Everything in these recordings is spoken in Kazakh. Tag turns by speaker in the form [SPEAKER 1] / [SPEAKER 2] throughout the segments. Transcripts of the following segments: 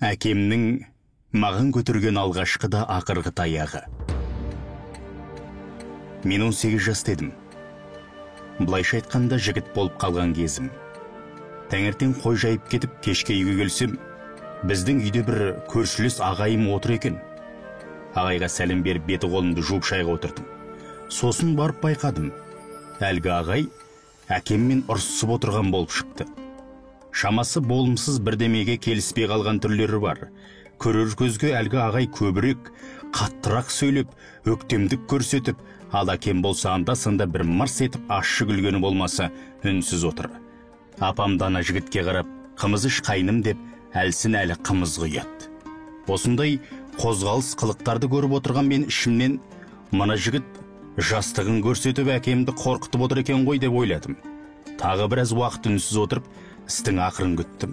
[SPEAKER 1] Әкемнің маған көтерген алғашқы да ақырғы таяғы. Мен 18 жаста едім. Былайша айтқанда жігіт болып қалған кезім. Таңертең қой жайып кетіп, кешке үйге келсем, біздің үйде бір көршілес ағайым отыр екен. Ағайға сәлем беріп, беті қолымды жуып шайға отырдым. Сосын барып байқадым. Әлгі ағай әкеммен ұрысып отырған болып шықты. Шамасы болымсыз бірдемеге келіспей қалған түрлері бар. Көрер көзге әлгі ағай көбірек, қаттырақ сөйлеп, өктемдік көрсетіп, ал әкем болса анда-санда бір мырс етіп ащы күлгені болмаса үнсіз отыр. Апам да ана жігітке қарап, қымыз іш қайным деп, әлсін әлі қымыз құяды. Осындай қозғалыс қылықтарды көріп отырған мен ішімнен мына жігіт жастығын көрсетіп әкемді қорқытып отыр екен ғой деп ойладым. Тағы біраз уақыт үнсіз отырып, істің ақырын күттім.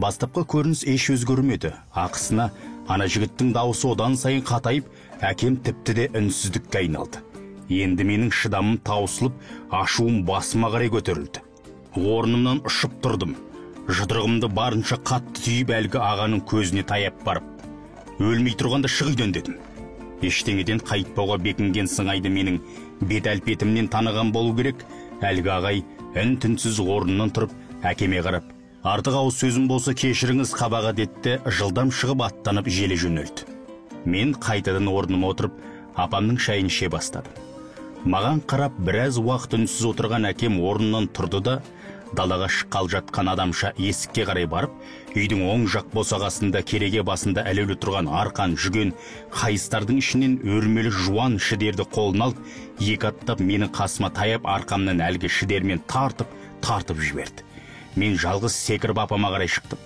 [SPEAKER 1] Бастапқы көрініс еш өзгермеді. Ақысына ана жігіттің дауысы одан сайын қатайып, әкем тіпті де үнсіздікке айналды. Енді менің шыдамым таусылып, ашуым басыма қарай көтерілді. Орнымнан ұшып тұрдым. Жұдырығымды барынша қатты түйіп, әлгі ағаның көзіне таяп барып, өлмей тұрғанда шық үйден дедім. Ештеңеден қайтпауға бекінген сыңайды менің бет әлпетімнен таныған болу керек. Әлгі ағай үн-түнсіз орнынан тұрып, әкеме қарап, артық ауыз сөзім болса кешіріңіз қабаға детті, жылдам шығып аттанып желе жөнелді. Мен қайтадан орныма отырып, апамның шайын іше бастадым. Маған қарап біраз уақыт үнсіз отырған әкем орнынан тұрды да, далаға шыққалы жатқан адамша есікке қарай барып, үйдің оң жақ босағасында кереге басында ілулі тұрған арқан жүген қайыстардың ішінен өрмелі жуан шідерді қолына алып, екі аттап менің қасыма таяп, арқамнан әлгі шідермен тартып жіберді. Мен жалғыз секіріп апама қарай шықтым.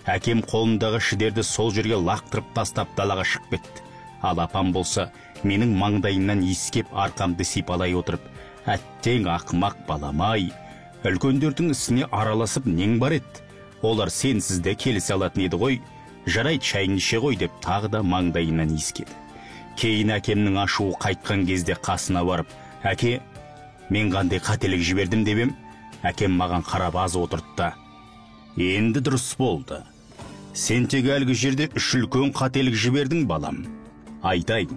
[SPEAKER 1] Әкем қолындағы шідерді сол жерге лақтырып тастап далаға шығып кетті. Ал апам болса, менің маңдайымнан иіскеп арқамды сипалай отырып, әттең ақымақ балам-ай, үлкендердің ісіне араласып нең бар еді? Олар сенсіз де келісе алатын еді ғой, жарайды шайыңды іше ғой деп тағы да маңдайымнан иіскеді. Кейін әкемнің ашуы қайтқан кезде қасына барып, әке, мен қандай қателік жібердім деп ем, әкем маған қарап аз отырды да, енді дұрыс болды. Сен тек әлгі жерде үш үлкен қателік жібердің, балам. Айтайын.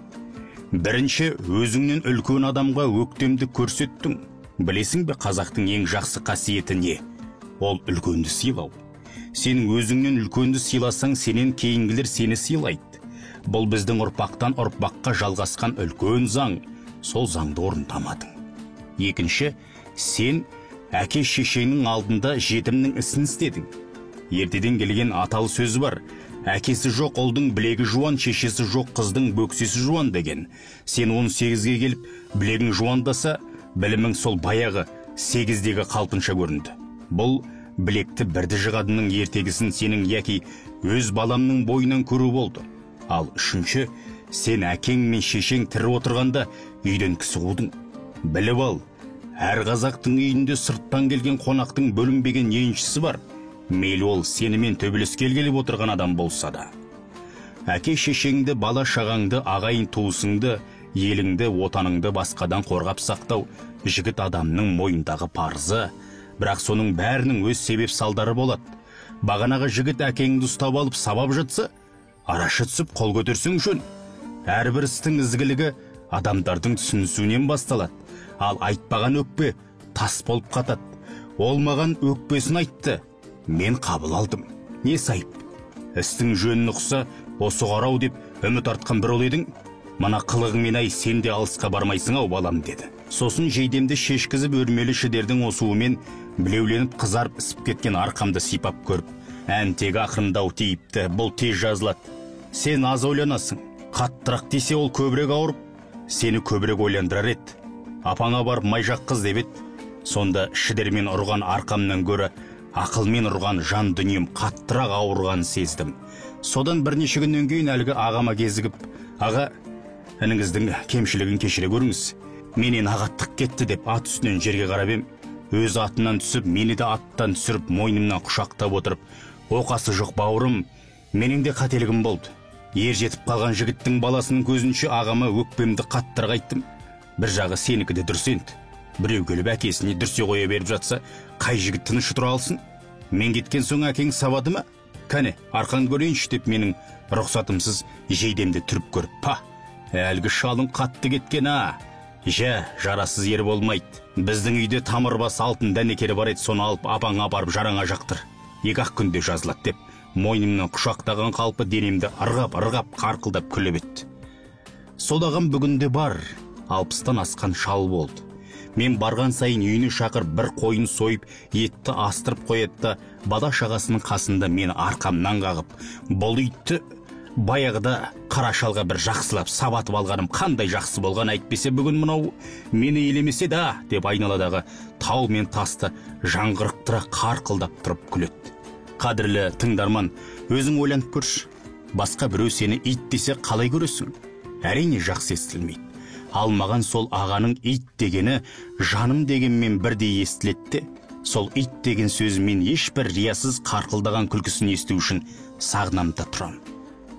[SPEAKER 1] Бірінші, өзіңнен үлкен адамға өктемдік көрсеттің. Білесің бе, қазақтың ең жақсы қасиеті не? Ол үлкенді сыйлау. Сенің өзіңнен үлкенді сыйласаң, сенен кейінгілер сені сыйлайды. Бұл біздің ұрпақтан ұрпаққа жалғасқан үлкен заң. Сол заңды орындамадың. Екінші, сен әке шешеңнің алдында жетімнің ісін істедің. Ертеден келген аталы сөз бар. Әкесі жоқ ұлдың білегі жуан, шешесі жоқ қыздың бөксесі жуан деген. Сен 18-ге келіп, білегің жуандаса, білімің сол баяғы 8-дегі қалпынша көрінді. Бұл білекті бірді жығадының ертегісін сенің яки өз баламның бойынан көру болды. Ал үшінші, сен әкең мен шешең тірі отырғанда үйден кісі қудың. Біліп ал, әр қазақтың үйінде сырттан келген қонақтың бөлінбеген еншісі бар. Мейлі ол сенімен төбелеске келіп отырған адам болса да. Әке шешеңді, бала шағаңды, ағайын туысыңды, еліңді, отаныңды басқадан қорғап сақтау жігіт адамның мойнындағы парызы. Бірақ соның бәрінің өз себеп салдары болады. Бағанағы жігіт әкеңді ұстап алып сабап жатса, арашы түсіп қол көтерсең жөн. Әрбір істің ізгілігі адамдардың түсінісуінен басталады. Ал айтпаған өкпе тас болып қатады. Ол маған өкпесін айтты. Мен қабыл алдым. Не сайып? Істің жөнін ұқса, осы қарау деп үміт артқан бір ол едің. Мына қылығыңмен ай сен де алысқа бармайсың ау балам деді. Сосын жейдемді шешкізіп өрмелі шідердің осуымен білеуленіп қызарып ісіп кеткен арқамды сипап көріп, әнтегі ақырындау тиіпті, бұл тез жазылады. Сен аз ойланасың. Қаттырақ десе ол көбірек ауырып, сені көбірек ойландырар еді. Апаңа барып май жаққыз деп еді. Сонда шідермен ұрған арқамнан гөрі ақылмен ұрған жан дүнием қаттырақ ауырғанын сездім. Содан бірнеше күннен кейін әлгі ағама кезігіп, аға, ініңіздің кемшілігін кешіре көріңіз. Менен ағаттық кетті деп ат үстінен жерге қарап ем, өз атынан түсіп, мені де аттан түсіріп, мойнымнан құшақтап отырып, оқасы жоқ бауырым, менің де қателігім болды. Ер жетіп қалған жігіттің баласының көзінше ағама өкпемді қаттырақ айттым. Бір жағы сенікі де дұрыс енді. Біреу келіп әкесіне дүрсе қоя беріп жатса, қай жігіт тыныш тұра алсын? Мен кеткен соң әкең сабады ма? Кәне, арқаңды көрейінші деп менің рұқсатымсыз жейдемді түріп көріп, па, әлгі шалың қатты кеткен а. Жә, жарасыз ер болмайды. Біздің үйде тамыр бас алтын дәнекері бар еді, соны алып апаңа апарып жараңа жақтыр. 2-ақ күнде жазылады деп мойнымнан құшақтаған қалпы денемді ырғап-ырғап қарқылдап күліп еді. Сол ағам бүгінде бар, 60-тан асқан шал болды. Мен барған сайын үйіне шақырып бір қойын сойып, етті астырып қояды да, бала шағасының қасында мені арқамнан қағып, бұл итті баяғыда қара шалға бір жақсылап сабатып алғаным қандай жақсы болған, әйтпесе бүгін мынау мені елемесе да деп айналадағы тау мен тасты жаңғырықтыра қарқылдап тұрып күледі. Қадірлі тыңдарман, өзің ойланып көрші. Басқа біреу сені ит десе қалай көресің? Әрине жақсы естілмейді. Ал маған сол ағаның ит дегені жаным дегенмен бірдей естіледі де, сол ит деген сөзімен ешбір риясыз қарқылдаған күлкісін есту үшін сағынамда тұрам.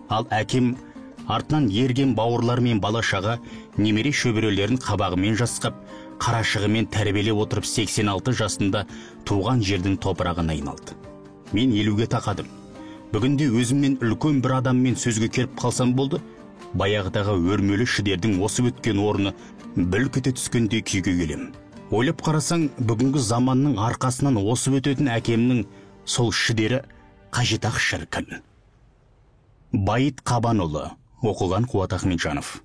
[SPEAKER 1] Ал әкем артынан ерген бауырлар мен бала шаға немере шөберелерін қабағымен жасқап, қарашығымен тәрбиелеп отырып 86 жасында туған жердің топырағына айналды. Мен 50-ге тақадым. Бүгінде өзімнен үлкен бір адаммен сөзге келіп қалсам болды, баяғыдағы өрмелі шідердің осып өткен орны бүлк ете түскендей күйге келем. Ойлап қарасаң, бүгінгі заманның арқасынан осып өтетін әкемнің сол шідері қажет-ақ шіркін. Байыт Қабанұлы, оқыған Қуат Ахметжанов.